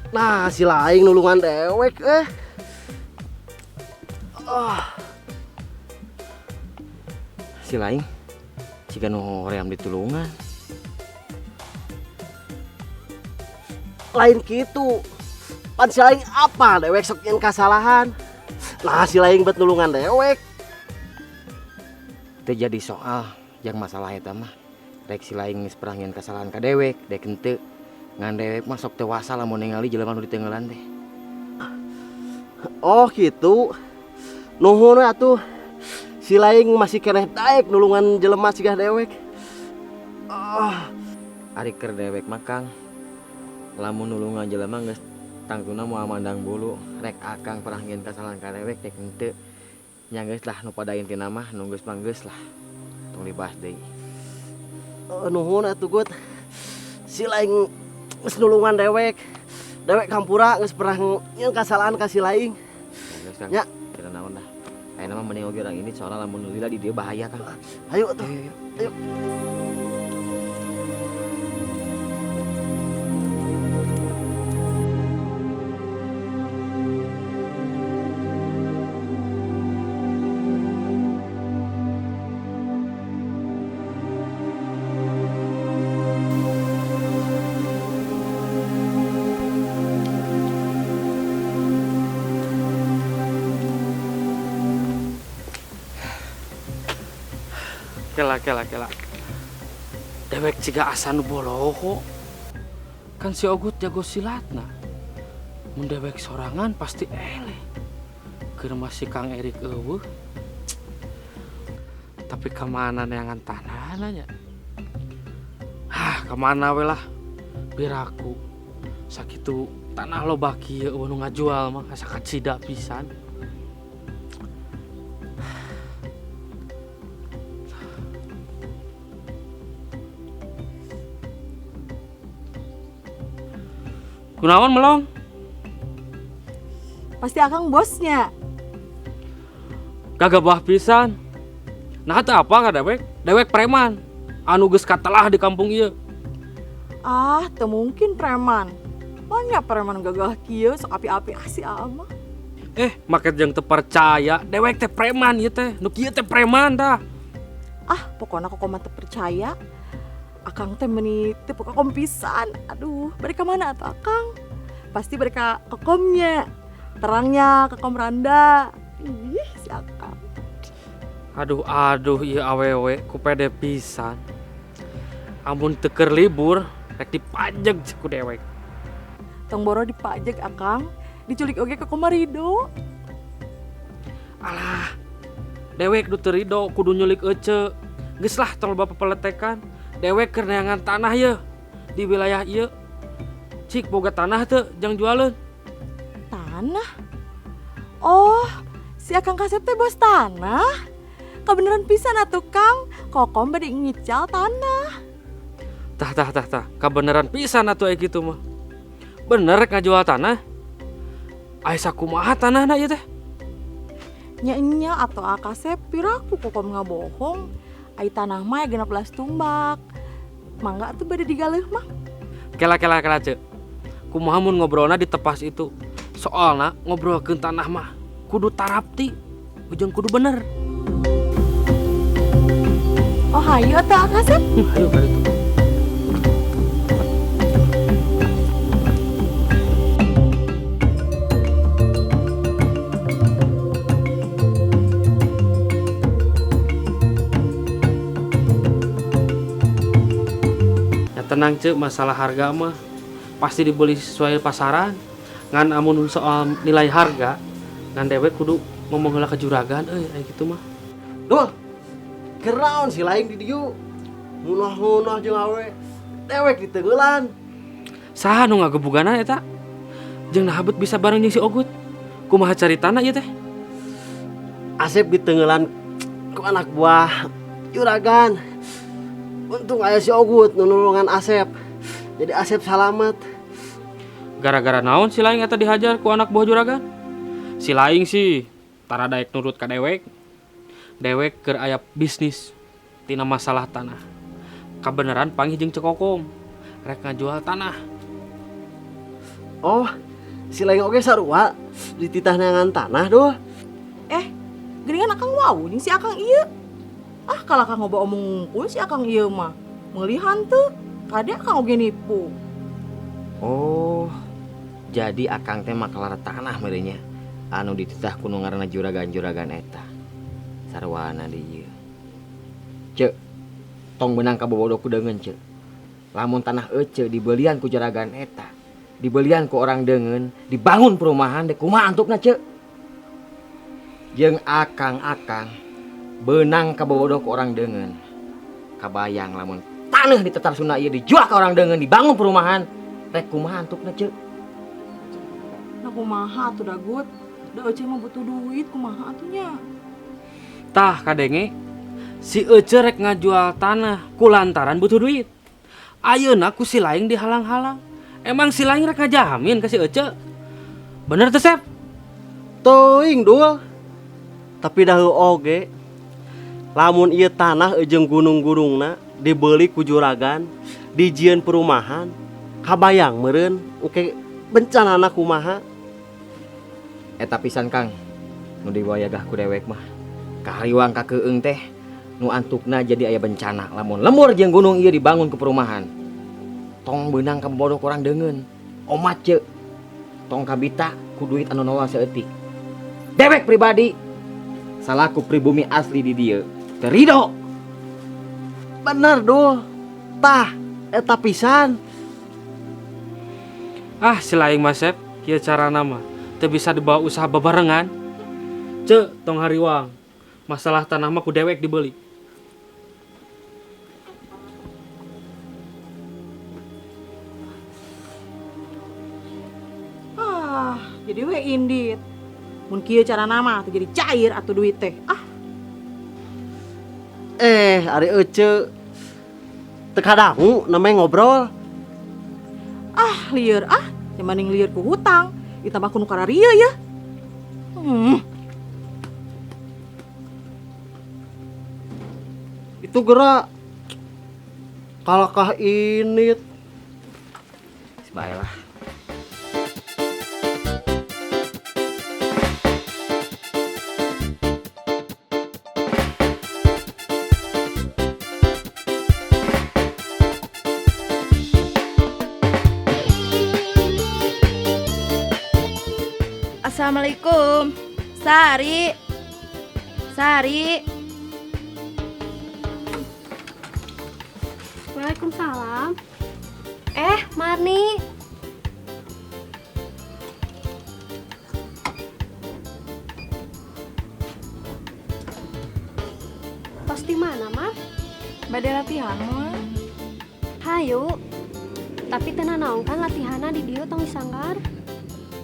Nah, si laing nulungan dewek eh. Ah. Si laing jiga nu hoream ditulungan. Lain gitu. Pan si laing apa dewek sok yang kasalahan. Nah, si laing bet nulungan dewek. Teu jadi soal yang masalah eta mah. Rek si laing geus pernah nyieun kasalahan ka dewek, dek henteu. Ngan dewek mah sok teu wasa lamun ningali jelema nu diteunggeulan teh. Oh gitu. Nuhun we atuh. Si laing masih keneh daek nulungan jelema siga dewek. Ah. Ari keur dewek mah Kang, lamun nulungan jelema geus tangtuna moal mandang bulu. Rek akang pernah nyieun kasalahan ka dewek dek henteu. Nya geus lah nu pada intina mah nu geus mah geus lah. Tong dibahas deui. Nuhun atuh Gut. Si laing geus nulungan dewek. Dewek hampura geus pernah nyieun kasalahan ka si laing. Geus Kang. Ya. Kira naon dah. Ayeuna mah mending oge urang ini soalna lamun lila di dieu bahaya Kang. Ayo atuh. Ayo, ayo. Ayo. Kela kela kela. Dewek ciga asa nu boloho. Kan si Ogut jago silatna. Mun dewek sorangan pasti eleh. Keur masih Kang Erik eueuh. Tapi kemana neangan tanahna nya? Hah, kemana we lah? Biraku. Sakitu tanah loba kieu eueuh nu ngajual mah asa kacida pisan. Kunaon melong? Pasti akang bosnya. Gagabah pisan. Nah teu apa ka dewek? Dewek preman. Anu geus katelah di kampung ieu. Ah, teu mungkin preman. Banyak preman gagah kieu sok api-api ah si ama. Make jeung teu percaya, dewek teh preman ieu teh. Nu kieu teh preman tah. Ah, pokona kok mah teu percaya. Akang teh meuni teu kokom pisan. Aduh, bari ka mana atuh akang? Pasti bari ka kokomnya. Terangnya kokom randa. Ih, si akang. Aduh, aduh, ieu awewe ku pede pisan. Amun teu keur libur, rek dipajeg ku dewek. Tong boro dipajeg akang, diculik oge ke Komarido. Alah, dewek du teu rido kudu nyulik ece. Geus lah tong loba pepeletekan. Dewek keur neangan tanah ye di wilayah ieu. Cik boga tanah teu jang jualeun. Tanah? Oh, si Akang Kasep teh bos tanah. Kabeneran pisan atuh Kang, kokom bade ngical tanah. Tah tah tah tah, kabeneran pisan atuh aya kitu mah. Bener rek ngajual tanah? Aya sakumaha tanahna ieu teh? Nya-nya atuh Akasep piraku kokom ngabohong. Ai tanah mah aya 16 tumbak. Mangga atuh bade digaleuh mah. Kela kela kela ceu. Kumaha mun ngobrolna di tepas itu? Soalna ngobrolkeun tanah mah kudu tarapti, ujung kudu bener. Oh hayu atuh Akasep. Hayu ka ditu. Ya tenang cek, masalah harga mah pasti dibeli sesuai pasaran. Ngan amun soal nilai harga, ngan dewek kudu ngomong heula ke juragan euy, aya kitu mah. Dul, keun si laing di dieu. Munah-munah jeung awe. Dewek diteungeulan. Saha nu ngagebugana eta? Jeung naha bet bisa bareng jeung si Ogut. Kumaha caritana ieu teh? Asep ditengelan ku anak buah juragan. Untung aya si Ogut nu nulungan Asep. Jadi Asep salamet. Gara-gara naon si Laing eta dihajar ku anak buah juragan? Si Laing sih tara daek nurut ka dewek. Dewek keur aya bisnis tina masalah tanah. Kabeneran panggih jeung Ceu Kokom rek ngajual tanah. Oh, si Laing oge sarua dititah neangan tanah doh. Geuningan akang wau jeung si akang ieu. Ah, kalah akang loba omong ngungkul si akang ieu mah. Meulihan teu, kade akang oge nipu. Oh, jadi akang teh makelar tanah meureun nya. Anu dititah ku nu ngaranna juragan-juragan eta. Sarwana di ieu. Cek, tong beunang kabobodo ku deungeun, Cek. Lamun tanah ece dibelian ku juragan eta, dibelian ku orang deungeun, dibangun perumahan deh kumaha antukna, Cek. Jeung akang-akang beunang kabobodo ku orang deungeun. Kabayang lamun tanah di Tatar Sunda ieu dijual ka orang deungeun, dibangun perumahan, rek kumaha antukna, Cek. Nah kumaha atuh Dagut? Da ece mah butuh duit, kumaha atuh nya? Tah kadenge, si Ece rek ngajual tanah ku lantaran butuh duit. Ayeuna ku si Laing dihalang-halang. Emang si Laing rek ngajamin ka si Ece? Bener teu, Sep? Teuing dul. Tapi dah oge lamun ieu tanah jeung gunung-gunungna dibeli ku juragan, dijieun perumahan, kabayang meureun oke bencanana kumaha. Eta pisan Kang, nu diwayagah ku dewek mah. Kahariwang kakeung teh nu antukna jadi aya bencana lamun lembur jeung gunung ieu dibangun ku perumahan. Tong beunang kabodoh ku orang deungeun. Omat ceuk. Tong kabita ku duit anu nowal saeutik. Dewek pribadi salaku pribumi asli di dieu teu rido. Bener dul. Tah eta pisan. Ah, si Laing mah Sep, kieu carana mah teu bisa dibawa usaha bebarengan. Ceuk, tong hariwang. Masalah tanah mah ku dewek dibeli. Ah, jadi we indit. Mun kieu carana mah teu jadi cair atuh duit teh. Ah. Ari Ece teu kadangu namanya ngobrol. Ah, lieur ah, yang lieur ku hutang, ditambah ku nu kararieu ya. Itu gerak kalakah init. Baiklah. Assalamualaikum. Sari. Sari. Waalaikumsalam. Marni. Pos di mana, Mar? Bade latihan, Mar. Hayu. Tapi teu nanaon kan latihanna di dieu tong disanggar.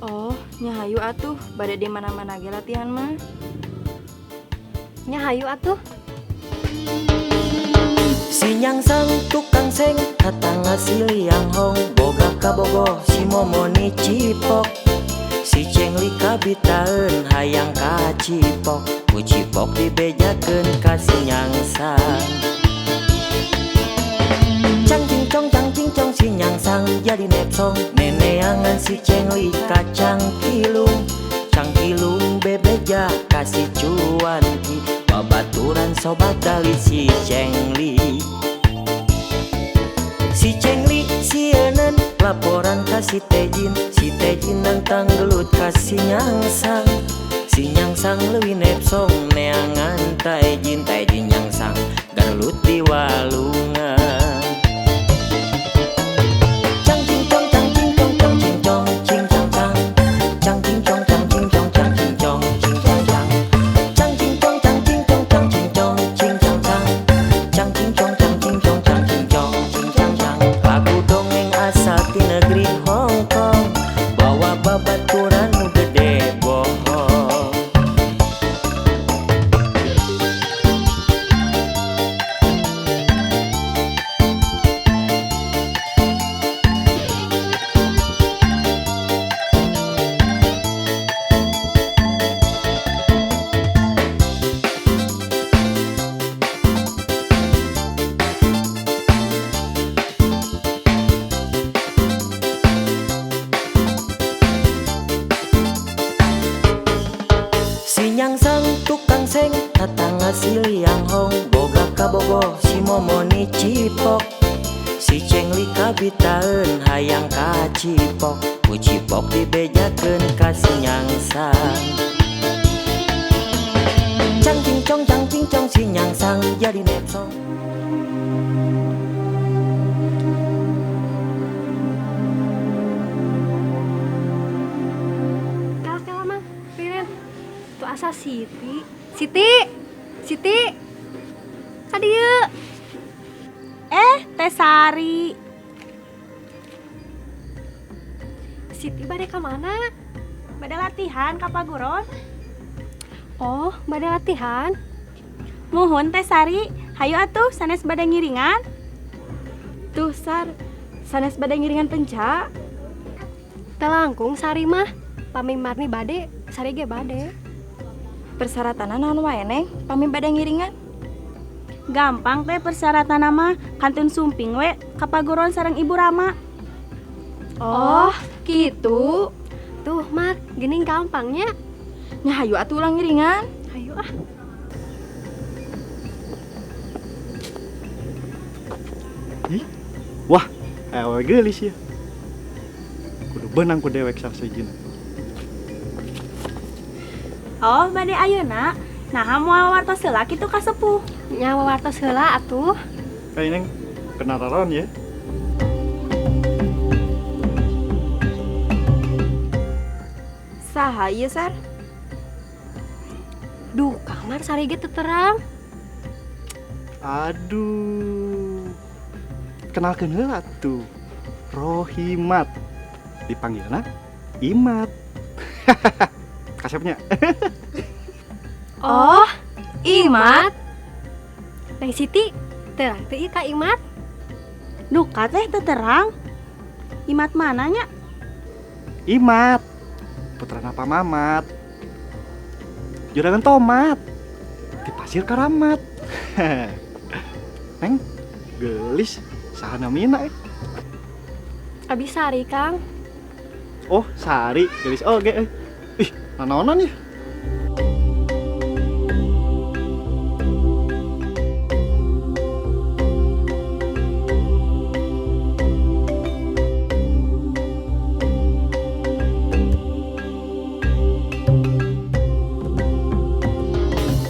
Oh, nya hayu atuh, bade di mana-mana ge latihan mah. Nya hayu atuh. Si nyangsang tukang seng tatangga si Liang Hong boga kabogoh si Momoni cipok. Si Cengli kabitaeun hayang kacipok, ku cipok dibejakeun ka si nyangsang. Cang cing cong cang cing cong si nyangsang jadi nepsong, neneangan si Cengli ka cangkilung. Cangkilung bebeja ka si Cuanki, babaturan sobat dali si Cengli. Si Cengli sieuneun laporan ka si Tejin, si Tejin nantang gelut ka si Nyangsang. Si Nyangsang leuwih nepsong neangan Taejin, Taejin nyangsang garelut di walungan. Cang cing cong cang cing cong cang cing cong cing cang cang. Cang cing cong cang cing cong cang cing cong cing cang cang. Cang cing cong cang cing cong cang cing cong cing cang cang. Cang cing cong cang cing cong cang cing cong cing cang cang. Lagu dongeng asal ti negeri Hong Kong, bawa Seng tatangga si Liang Hong boga kabogoh si Momoni Cipok. Si Cengli kabitaeun hayang kacipok, ku Cipok dibejakeun ka si Nyangsang. Cang cing cong cang cing cong si Nyangsang jadi nepsong. Kela-kela Mang, pirin. Tuh asa Siti. Siti! Siti! Ka dieu. Eh, Teh Sari. Siti bade ka mana? Bade latihan ka paguron. Oh, bade latihan. Muhun Teh Sari, hayu atuh sanes bade ngiringan. Tuh Sar, sanes bade ngiringan penca. Teu langkung Sari mah. Pami Marni bade, Sari ge bade. Persyaratanna naon wae Neng, pami bade ngiringan? Gampang teh persyaratan mah, kantun sumping we ka paguron sareng Ibu Rama. Oh, gitu. Tuh, Mar, geuning gampangnya. Nya hayu atuh ulang ngiringan. Hayu ah. Ih, wah, awewe geulis ya. Kudu beunang ku dewek sasajina. Oh, bade ayeuna. Naha moal wartos heula kitu ka sepuh. Nya wartos heula atuh. Kayak Neng, kenararon ya. Saha ieu Sar? Duh, kamar Sari ge teu terang. Aduh. Kenalkeun heula tuh. Rohimat. Dipanggilna Imat. Kasepnya. Oh, Imat. Neng Siti, terang teu ieu ka Imat? Duka teh teu terang. Imat mananya? Imat. Putrana Pak Mamat. Juragan tomat. Di pasir karamat. Neng, geulis saha namina eh? Abi Sari, Kang. Oh, Sari, geulis oge eh. Ih, nanaonan ya?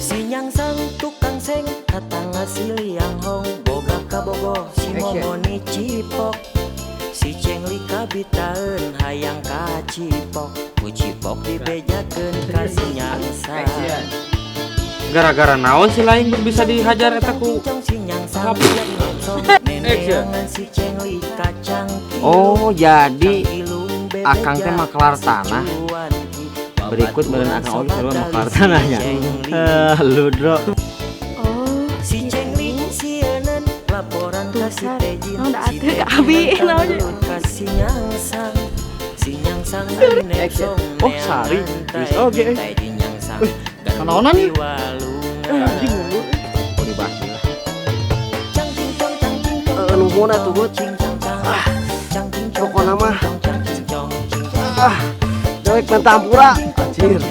Si Nyangsang tukang seng tatangga si Liang Hong boga kabogoh si Momoni Cipok. Si Cengli kabitaeun hayang kacipok, ku Cipok dibejakeun ka si Nyangsang. Gara-gara naon si lain bisa dihajar eta ku Oh, jadi Akang teh makelar tanah. Berikut meureun Akang oge sarua makelar tanahnya. Lu Dro. Oh, Si Cengli sieuneun laporan ka si Sar, Tejin, naon da si atuh ka Tejin abi, naon gelut ka si Nyangsang. Si Nyangsang nepsong Oh, Sari, geus oge eh. Tejin Nyangsang. Wih, nanaonan ieu? Anjing mundur. Oh, dibahas lah. Nuhun atuh Gut. Ah, pokona mah. Ah, dewek minta hampura. Anjir.